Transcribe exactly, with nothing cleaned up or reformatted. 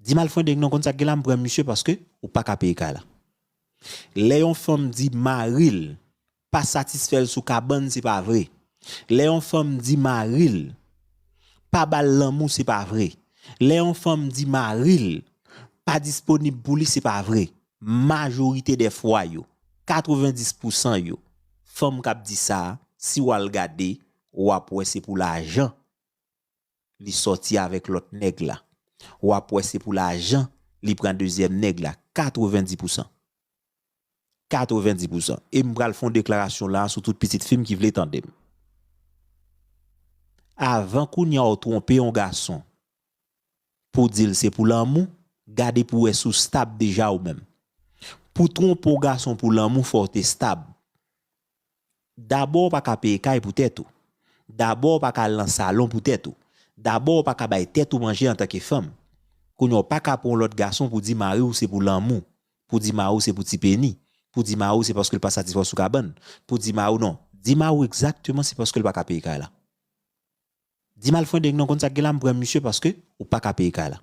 Di m al fwendeng non, konn sa k gen la, m pran misye paske ou pa ka peye kay la. Lè yon fanm di mari l pa satisfè l sou kabann, se pa vre. Lè yon fanm di mari l pa ba l lanmou, se pa vre. Lè yon fanm di mari l pa disponib pou li, se pa vre. Majorite dè fwa yo, katrevendis pousan yo, fanm k ap di sa a, si w al gade, w ap wè se pou lajan li sòti avèk lòt nèg la. W ap wè se pou lajan li pran dezyèm nèg la, katrevendis pousan. Katrevendis pousan. E m pral fè yon deklarasyon la sou tout pitit fi m ki vle tande m. Avan kounye a w twonpe yon gason pou w di l se pou lanmou, gade pou w wè si w stab deja ou menm. Pou w twonpe yon gason pou lanmou, fò w te stab. Dabò, w pa ka peye kay pou tèt ou. Dabò, w pa ka al nan salon pou tèt ou. Dabò, w pa ka bay tèt ou manje antanke fanm. Kounye a, w pa ka pran yon lòt gason pou di mari w se pou lanmou, pou di mari w se pou ti peni, pou di mari w se paske l pa satisfè w sou kabann, pou di mari w non. Di mari w egzakteman se paske l pa ka peye kay la. Di m al fwendeng non, konn sa k gen la, m pran misye paske ou pa ka peye kay la.